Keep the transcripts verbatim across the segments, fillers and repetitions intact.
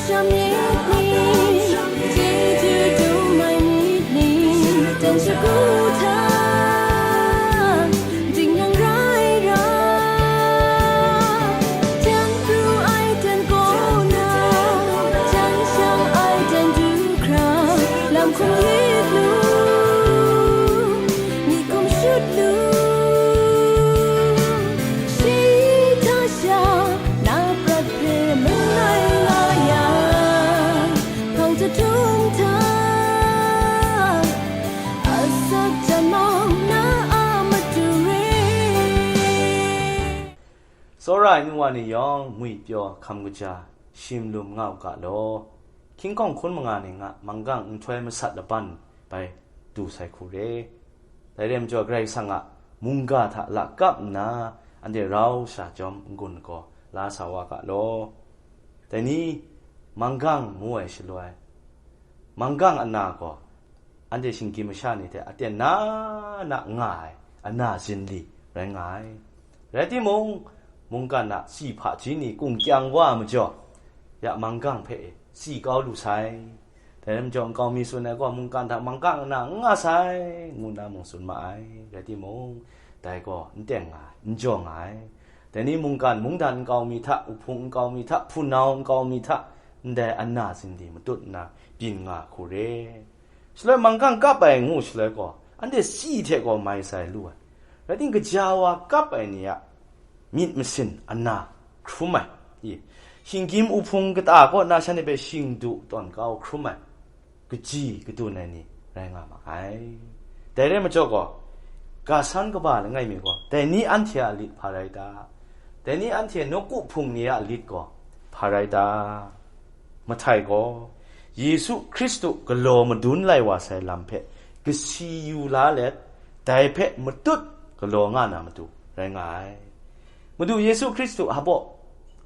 Shamyit ni, chyeju dum ai myit ni, jan shagu hta, ding yang rai ra, jan pru ai jan kaw na, jan shang ai jan du hkra, lam hkum yit lu, myit hkum shut lu. Shi hta sha na prat hpe mangai nga yang, hpang jahtum hta asak jan mau na a matu re. Tsawra ai nu wa ni yawng ngwipyaw hkam kaja shim lum nga u ga law, hkying hkawng hkun manga ni nga manggang nhtoi masat laban bai du sai hku re. Dai re ai majaw, Karai Kasang a mungga hta lakap nna, anhte rau sha chyawm n-gun gaw la sa wa ga law. Dai ni, manggang ngu ai shaloi, manggang ana gaw, anhte shinggyim masha ni hte aten na na nga ai ana zinli rai nga ai. Rai timung, mungkan a si hpaji ni kungkyang wa ai majaw, ya manggang hpe e si kau lu sai. Dai rai majaw, nkau mi tsun ai gaw, mungkan hta manggang ana n nga sai, ngu nna mung tsun ma ai. Rai timung, dai gaw n teng nga ai, n jaw nga ai. Dai ni mungkan mungdan nkau mi hta, uhpung nkau mi hta, hpunau nkau mi hta, ndai ana zinli matut nna byin nga hku re. Shaloi manggang kap ai ngu shaloi gaw, anhte si hte gaw mai sai lu ai. Rai timung, gaja wa kap ai ni a myit masin ana hkrum ai, i, shinggyim uhpung kata kaw na shanhte hpe shingdu tawn kau hkrum ai, kaji kadun ai ni rai nga ma ai. Dai rai majaw gaw, ga san kaba langai mi gaw, dai ni anhte a lit hpa rai ta? Dai ni anhte nawku hpung ni a lit gaw hpa rai ta? Mahtai gaw, Yesu Hkristu galaw madun lai wa sai lam hpe kasi yu la let, dai hpe matut galaw nga na matu rai nga ai. Madu Yesu Hkristu hpaw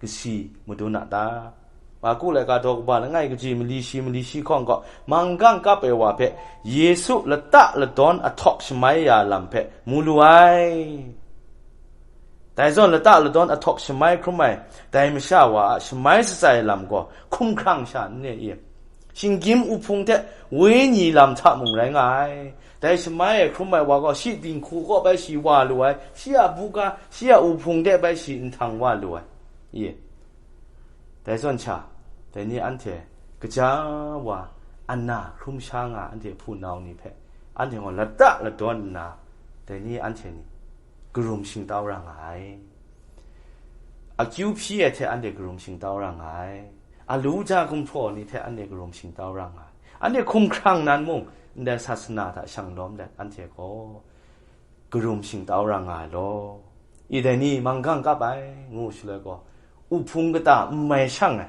kasi madun a ta? Marku laika daw kaba langai kaji mali shi mali shi hkawng gaw, manggang kap ai wa hpe Yesu lata ladawn ahtawk shamai ya lam hpe mu lu ai. Dai zawn lata ladawn ahtawk shamai hkrum ai dai masha wa a shamai shatsai lam gaw hkumhkrang sha n re i? Shinggyim uhpung hte wenyi lam hta mung rai nga ai. Dai shamai e hkrum ai wa gaw shi dinghku kaw bai shi wa lu ai, shi a buga, shi a uhpung de bai shi nhtang wa lu ai. I, dai zawn sha, dai ni anhte gaja wa ana hkrum sha nga anhte hpunau ni hpe, anhte gaw lata ladawn nna, dai ni anhte ni karum shingtau ra nga ai. Akyu hpyi ai hte anhte karum shingtau ra nga ai. Alu ja gumhpraw ni hte anhte karum shingtau ra nga ai. Anhte hkumhkrang nan mung, ndai sasana hta shang lawm let anhte gaw karum shingtau ra nga ai law. I dai ni manggang kap ai, ngu shaloi gaw, uhpung kata n mai shang ai,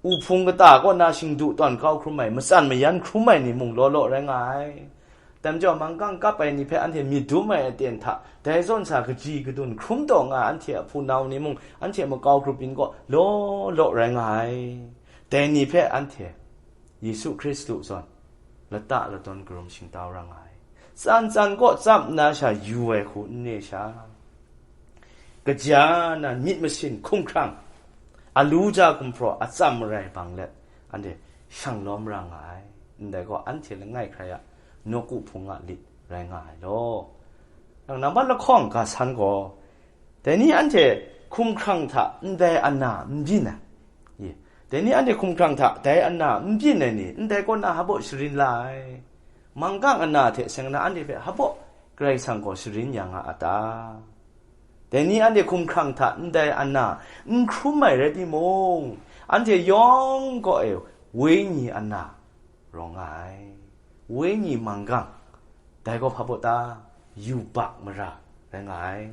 uhpung kata kaw na shingdu tawn kau hkrum ai, matsan mayan hkrum ai ni mung law law rai nga ai. Dai majaw, manggang kap ai ni hpe anhte myit dum ai aten hta, dai zawn sa kaji kadun hkrum taw nga ai anhte a hpunau ni mung, anhte makau grup yin kaw law law rai nga ai. Dai ni hpe anhte Yesu Hkristu zawn lata ladawn karum shingtau ra nga ai. Tsan tsan kaw tsam nna sha yu ai hku n re sha, kaja na myit masin hkumhkrang, alu ja gumhpraw atsam marai bang let, anhte shang lawm ra nga ai. Ndai gaw, anhte langai hkrai a nawku hpung a lit rai nga ai law. Nang nambat lahkawng ga san gaw, dai ni anhte hkumhkrang hta ndai ana n byin ai. Ye, dai ni anhte hkumhkrang hta dai ana n byin ai ni, ndai kaw na hpaw sharin la ai? Manggang ana hte seng na anhte hpe hpaw Karai Kasang gaw sharin ya nga a ta? Dai ni anhte hkumhkrang hta ndai ana n hkrum ai rai timung, anhte yawng kaw e wenyi ana rawng nga ai. Wenyi manggang, dai gaw hpa baw ta? Yubak mara rai nga ai.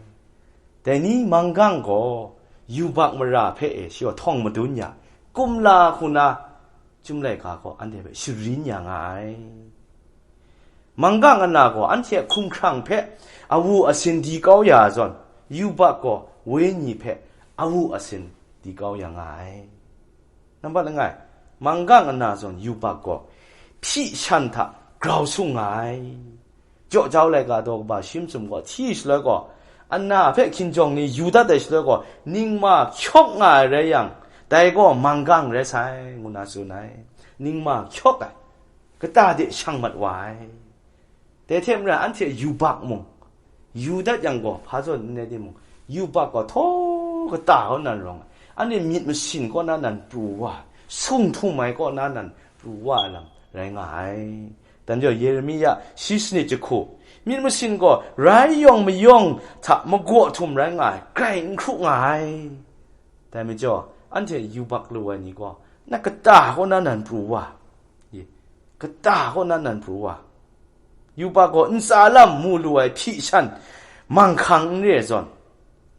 Dai ni manggang gaw yubak mara hpe e shi gaw htawng madun ya, kumla hku na Chyum laika gaw anhte hpe sharin ya nga ai. Manggang ana gaw anhte a hkumhkrang hpe awu asin di kau ya zawn, yubak gaw wenyi hpe awu asin di kau ya nga ai. Nambat langai, manggang ana zawn yubak gaw hpyi shan hta grau sung nga ai. Jaw jau laika daw kaba shi masum gaw hti shaloi gaw, ana hpe hkinjawng ni yu dat ai shaloi gaw, ningma hkyawk nga ai rai yang, Dai gaw manggang rai sai, ngu na tsun ai. Ningma hkyawk ai, kata de shang mat wa ai. Dai hte maren anhte yubak mung yu dat yang gaw, hpa zawn n rai timung, yubak gaw htaw kata kaw nan rawng ai, anhte myit masin kaw na nan pru wa ai, sung htum ai kaw na nan pru wa ai lam rai nga ai. Dan jaw Yeremia shi sanit jahku, myit masin gaw rai yawng mayawng hta magaw htum rai nga ai, grai n hkru nga ai. Dai majaw, anhte yubak lu ai ni gaw, na kata kaw na nan pru wa, ye, kata kaw na nan pru wa, yubak gaw ntsa lam mu lu ai hpyi shan manghkang n re ai zawn,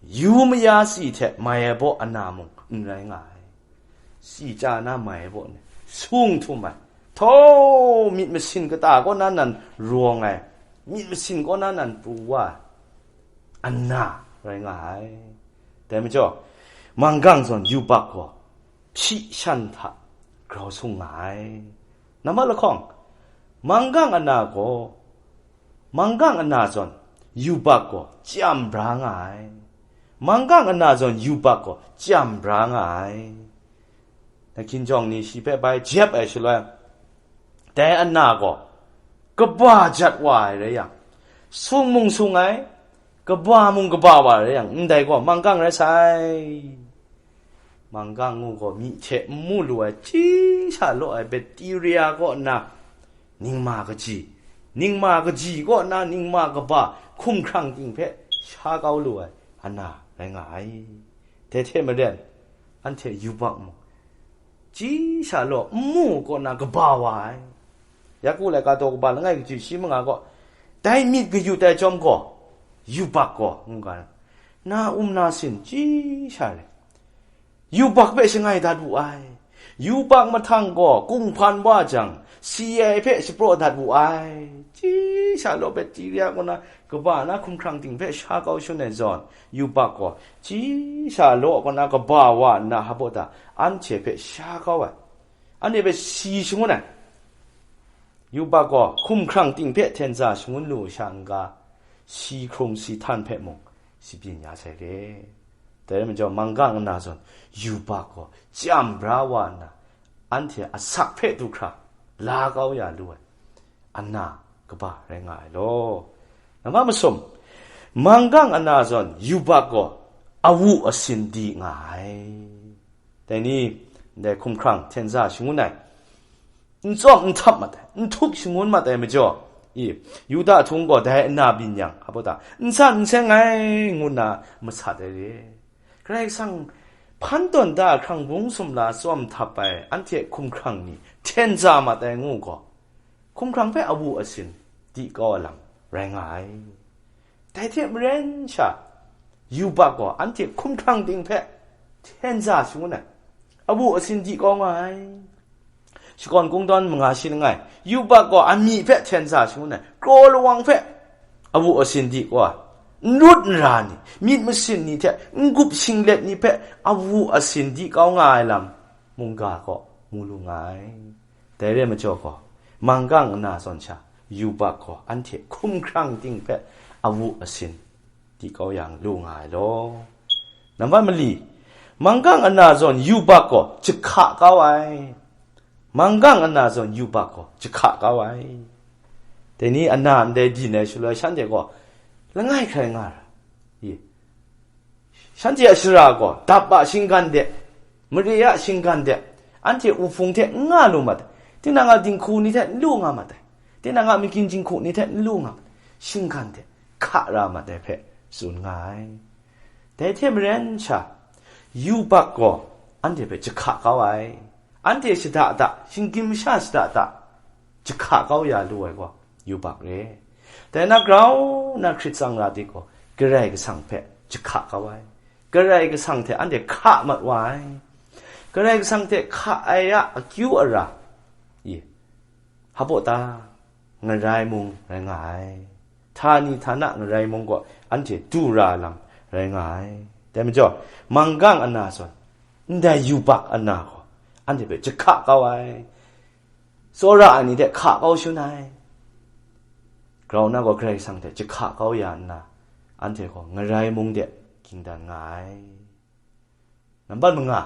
yu maya si hte mai ai baw ana mung n rai nga ai. Si chya na mai ai baw ni, sung htum ai, htaw myit masin kata kaw na nan rawng ai, myit masin kaw na nan pru wa ai, ana rai nga ai. Dai majaw, manggang zawn yubak gaw hpyi shan hta grau sung nga ai. Nambat lahkawng, manggang ana gaw, manggang ana zawn yubak gaw chyam bra nga ai. Manggang ana zawn yubak gaw chyam bra nga ai. Na hkinjawng ni shi hpe bai jep ai shaloi, dai ana gaw kaba jat wa ai rai yang, sung mung sung ai, kaba mung kaba wa ai rai yang, ndai gaw manggang rai sai. Manggang ngu gaw myi hte n mu lu ai, hti sha law ai bakteria kaw nna, ningma kaji, ningma kaji kaw nna ningma kaba hkumhkrang ting hpe sha kau lu ai ana rai nga ai. Dai hte maren, anhte yubak mung, hti sha law n mu kaw nna kaba wa ai. Yaku laika daw kaba langai kaji shi manga gaw, dai myit kayut ai chyawm gaw, yubak gaw, ngu ga, na um na sin hti sha rai, yubak hpe shangai dat wu ai. Yubak mahtang gaw kunghpan wa jang, si ai hpe shapraw dat wu ai. Hti sha law bakteria kaw nna kaba na hkumhkrang ting hpe sha kau shangun ai zawn, yubak gaw hti sha law kaw nna kaba wa nna, hpa baw ta, anhte hpe sha kau ai, anhte hpe si shangun ai. Yubak gaw hkumhkrang ting hpe hten za shangun lu sha n-ga, si hkrung si htan hpe mung si byin ya sai re. Dai rai majaw, manggang ana zawn yubak gaw chyam bra wa nna, anhte asak hpe du hkra la kau ya lu ai, ana kaba rai nga ai law. Nambat masum, manggang ana zawn yubak gaw awu asin di nga ai. Dai ni, ndai hkumhkrang hten za shangun ai, n tsawm n htap mat ai, n htuk shangun mat ai majaw, i, Yuda htung gaw dai ana byin yang, hpa baw ta, n san n seng ai, ngu nna masat ai re. Karai Kasang hpan tawn da hkrang bung sumla tsawm htap ai anhte hkumhkrang ni hten za mat ai ngu gaw, hkumhkrang hpe awu asin di kau ai lam rai nga ai. Dai hte maren sha, yubak gaw anhte hkumhkrang ting hpe hten za shangun ai, awu asin di kau nga ai. Shakawn Kungdawn manga shi langai, yubak gaw amying hpe hten za shangun ai, kraw lawang hpe awu asin di kau ai, n rawt n ra ni, myit masin ni hte n-gup shinglet ni hpe awu asin di kau nga ai lam mungga gaw mu lu nga ai. Dai rai majaw gaw, manggang ana zawn sha, yubak gaw anhte hkumhkrang ting hpe awu asin di kau yang lu nga ai law. Nambat mali, manggang ana zawn yubak gaw jahka kau ai. Manggang ana zawn yubak gaw jahka kau ai. Dai ni ana ndai byin ai shaloi, shanhte gaw langai hkrai nga ra. I, shanhte a shara gaw dap a shinggan de, mare a shinggan de, anhte wuhpung hte n nga lu mat ai, tinang a dinghku ni hte n lu nga mat ai, tinang a magyin jinghku ni hte n lu nga mat ai, shinggan de hka ra mat ai hpe tsun nga ai. Dai hte maren sha, yubak gaw anhte hpe jahka kau ai. Anhte shada da, shinggyim masha shada da, jahka kau ya lu ai gaw yubak re. Dai na grau na hkrit tsang ra di gaw, Karai Kasang hpe jahka kau ai. Karai Kasang hte anhte hka mat wa ai. Karai Kasang hte hka ai a akyu ara, i, hpa baw ta, ngarai mung rai nga ai. Htani htana ngarai mung gaw anhte du ra lam rai nga ai. Dai majaw, manggang ana zawn, ndai yubak ana gaw anhte hpe jahka kau ai. Tsawra ai ni hte hka kau shangun ai. Grau na gaw Karai Kasang hte jahka kau ya nna, anhte gaw ngarai mung de ging dan nga ai. Nambat manga,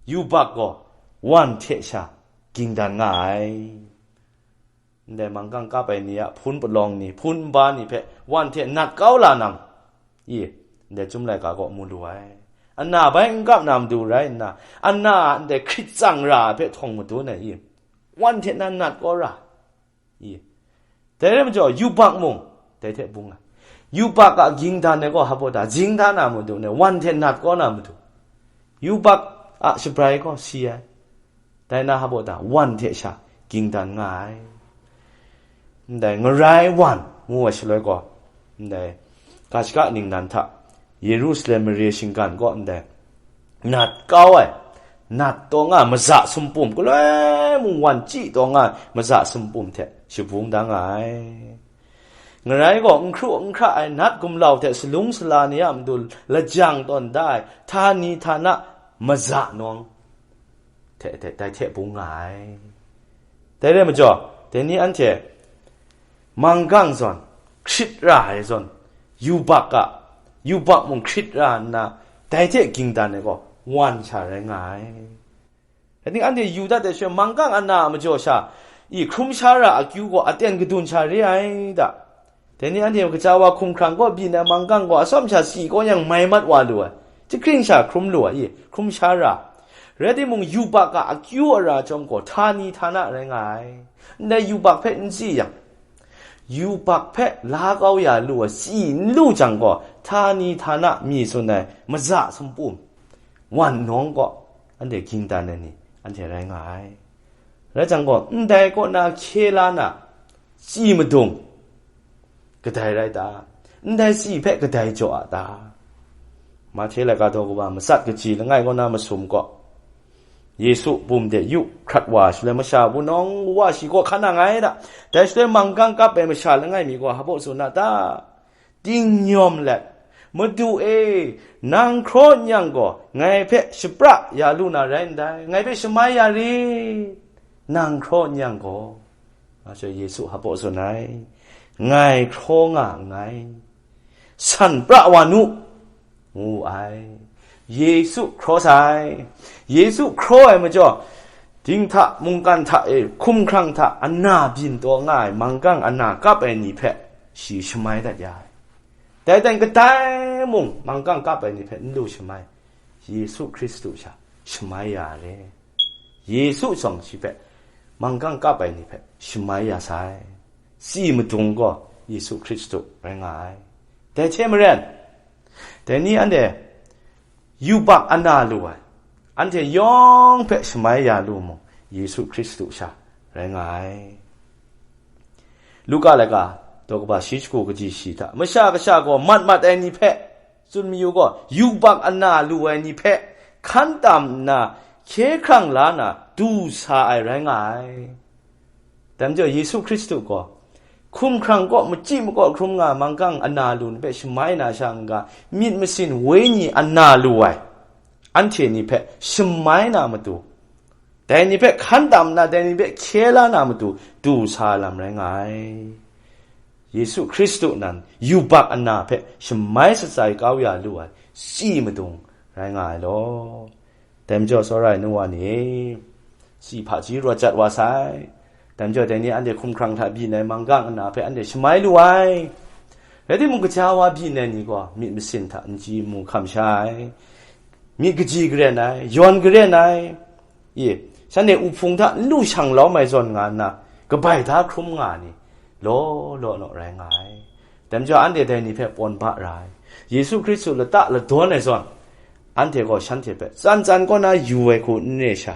yubak gaw wan hte sha ging dan nga ai. Ndai manggang kap ai ni a hpun palawng ni, hpun nba ni hpe wan hte nat kau la nang, i, ndai Chyum laika kaw mu lu ai. Ana bai n kap na matu rai nna, ana a ndai hkrit tsang ra ai hpe htawng madun ai, i, wan hte nan nat kau ra, i. Dai rai majaw, yubak mung dai hte bung ai. Yubak a ging dan ai gaw hpa baw ta, jing da na matu, wan hte nat kau na matu, yubak a shabrai gaw si ai. Dai na hpa baw ta, wan hte sha ging dan nga ai. Ndai ngarai wan ngu ai shaloi gaw, ndai ga shaka ningnan hta Yerusalem mare shinggan kaw ndai nat kau ai, nat taw nga ai maza sumpum, galoi mung wan chyi taw nga ai maza sumpum hte shabung da nga ai. Ngarai gaw n hkru n hkra ai nat gumlau hte salung sala ni a matu lajang tawn da ai htani htana maza nawng hte, hte, dai hte bung nga ai. Dai rai majaw, dai ni anhte manggang zawn, hkrit ra ai zawn, yubak a, yubak mung hkrit ra nna, dai hte ging dan ai gaw wan sha rai nga ai. Dai ning anhte yu dat ai shaloi, manggang ana a majaw sha, i, hkrum sha ra akyu gaw aten kadun sha re ai da. Dai ni anhte gaja wa hkumhkrang kaw byin ai manggang gaw atsawm sha si kaw yang mai mat wa lu ai, jahkring sha hkrum lu ai, i, hkrum sha ra. Rai timung, yubak a akyu ara chyawm gaw htani htana rai nga ai. Ndai yubak hpe n tsi yang, yubak hpe la kau ya lu ai si n lu jang gaw, htani htana mi tsun ai maza sumpum, wan nawng kaw anhte ging dan ai ni anhte rai nga ai. Rai jang gaw, ndai kaw na hkye la na, si madung kadai rai ta? Ndai si hpe kadai jaw a ta? Mahte laika daw kaba matsat kaji langai kaw na masum gaw, Yesu bum de yu hkrat wa shaloi, masha wunawng wa shi kaw hkan nang ai da. Dai shaloi manggang kap ai masha langai mi gaw hpa baw tsun a ta? Dingnyawm let, "Madu e, nang hkraw n yang gaw, ngai hpe shapra ya lu na rai ndai, ngai hpe shamai ya rit, nang hkraw n yang gaw." Nga sai Yesu hpa baw tsun ai, "Ngai hkraw nga nngai, san pra wa nu," ngu ai. Yesu hkraw sai. Yesu hkraw ai majaw, dinghta mungkan hta e hkumhkrang hta ana byin taw nga ai manggang ana kap ai ni hpe shi shamai dat ya ai. Dai dan kadai mung manggang kap ai ni hpe n lu shamai, Yesu Hkristu sha shamai ya ai. Yesu shawng shi hpe manggang kap ai ni hpe shamai ya sai. Si madung gaw Yesu Hkristu rai nga ai. Dai hte maren, dai ni anhte yubak ana lu ai, anhte yawng hpe shamai ya lu mung, Yesu Hkristu sha rai nga ai. Luka laika daw kaba shi shagu kaji shi hta, Masha Kasha gaw mat mat ai ni hpe tsun mayu gaw, yubak ana lu ai ni hpe hkan tam nna, hkye hkrang la na du sa ai rai nga ai. Dai majaw, Yesu Hkristu gaw hkumhkrang kaw machyi makaw hkrum nga manggang ana lu ni hpe shamai na sha n-ga, myit masin wenyi ana lu ai anhte ni hpe shamai na matu, dai ni hpe hkan tam nna, dai ni hpe hkye la na matu du sa ai lam rai nga ai. Yesu Hkristu nan yubak ana hpe shamai shatsai kau ya lu ai si madung rai nga ai law. Dai majaw, tsawra ai nu wa ni, si hpaji rawt jat wa sai. Dai majaw, dai ni anhte hkumhkrang hta byin ai manggang ana hpe anhte shamai lu ai. Rai timung, gaja wa byin ai ni gaw myit masin hta n chyi n mu hkam sha ai, myit kaji karen ai, yawn karen ai, i, shanhte uhpung hta n lu shang lawm ai zawn nga nna, kabai da hkrum nga ai ni law law naw rai nga ai. Dai majaw, anhte dai ni hpe pawn ba ra ai. Yesu Hkristu lata ladawn ai zawn, anhte gaw shanhte hpe tsan tsan kaw na yu ai hku n re sha,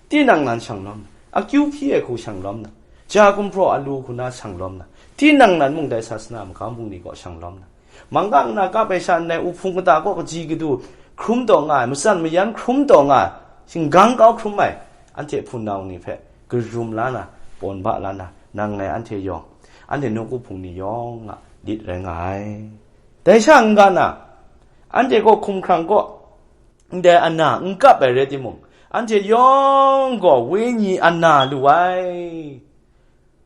tinang nan shang lawm na, akyu hpyi ai hku shang lawm na, ja gumhpraw alu hku na shang lawm na, tinang nan mung dai sasana magam bungli kaw shang lawm na, manggang na kap ai sha ndai uhpung kata kaw kaji kadu hkrum taw nga ai, matsan mayan hkrum taw nga ai, shinggang kau hkrum ai, anhte hpunau ni hpe karum la na, pawn ba la na, nang ngai anhte yawng, anhte nawku hpung ni yawng a lit rai nga ai. Dai sha n-ga na, anhte kaw hkumhkrang kaw ndai ana n kap ai rai timung, anhte yawng gaw wenyi ana lu ai.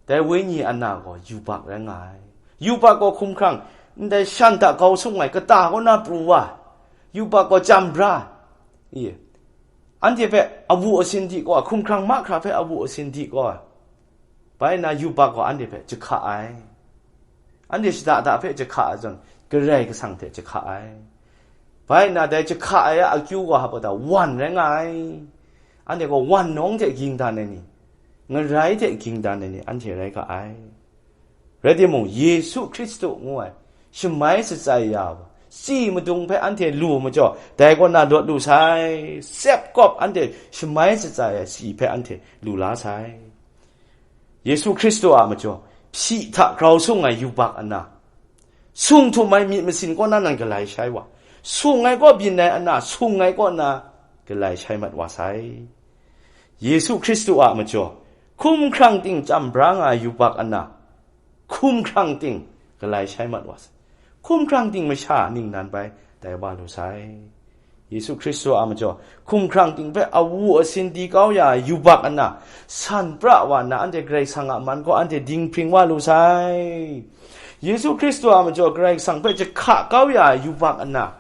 Dai wenyi ana gaw yubak rai nga ai. Yubak gaw hkumhkrang ndai shan hta grau sung ai kata kaw na pru wa, yubak gaw chyam bra, i, anhte hpe awu asin di kaw ai, hkumhkrang mahkra hpe awu asin di kaw ai. Bai nna yubak gaw anhte hpe jahka ai. Anhte shada da hpe jahka ai zawn, Karai Kasang hte jahka ai. Bai nna dai jahka ai a akyu gaw hpa ta wan rai nga ai. Anhte gaw wan nawng hte ging dan ai ni, ngarai hte ging dan ai ni, anhte rai ga ai. Rai timung, Yesu Hkristu ngu ai shamai shatsai ya wa, si madung hpe anhte lu majaw, dai kaw na lawt lu sai, sep kawp anhte shamai shatsai ai si hpe anhte lu la sai. Yesu Hkristu a majaw, hpyi hta grau sung ai yubak ana, sung htum ai myit masin kaw na nan galai shai wa, sung ai kaw byin ai ana, sung ai kaw na galai shai mat wa sai. Yesu Hkristu a majaw, hkumhkrang ting chyam bra nga ai yubak ana, hkumhkrang ting galai shai mat wa sai. Hkumhkrang ting masha ningnan bai tai wa lu sai. Yesu Hkristu a majaw, hkumhkrang ting hpe awu asin di kau ya ai yubak ana, san pra wa nna anhte Karai Kasang a man gaw anhte dinghpring wa lu sai. Yesu Hkristu a majaw, Karai Kasang hpe jahka kau ya ai yubak ana,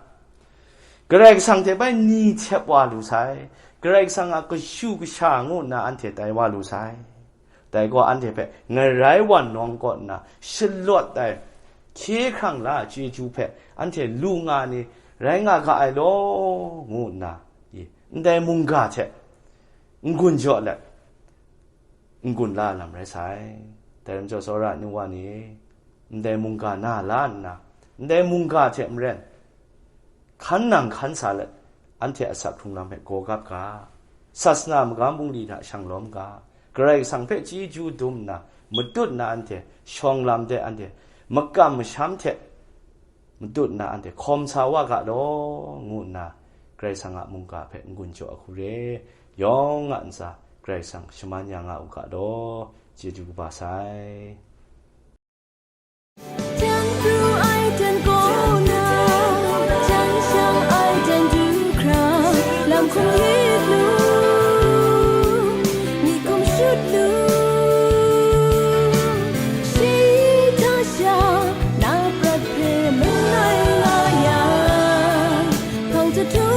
Karai Kasang hte bai ni htep wa lu sai. Karai Kasang a kashu kasha ngu nna anhte tai wa lu sai. Dai gaw anhte hpe ngarai wan nawng kaw nna shalawt ai hkye hkrang la ai chyeju hpe anhte lu nga ni rai nga ga ai law, ngu nna, i, ndai mungga hte n-gun jaw let, n-gun la ai lam rai sai. Dai lam jaw, tsawra ai nu wa ni, ndai mungga na la nna, ndai mungga hte maren, hkan nang hkan sa let, anhte asak hkrung lam hpe gaw gap ga, sasana magam bungli hta shang lawm ga, Karai Kasang hpe chyeju dum nna, matut nna anhte shawng lam de anhte makam masham hte matut nna anhte hkawm sa wa ga law, ngu nna Karai Kasang a mungga hpe n-gun jaw ai hku re, yawng a ntsa Karai Kasang shaman ya nga u ga law, chyeju kaba sai. Jan pru ai jan kaw na, jan shang ai jan du hkra, lam hkum hkrit lu, mi hkum shut lu. Shi hta sha, na prat hpe mangai nga yang, hpang jahtum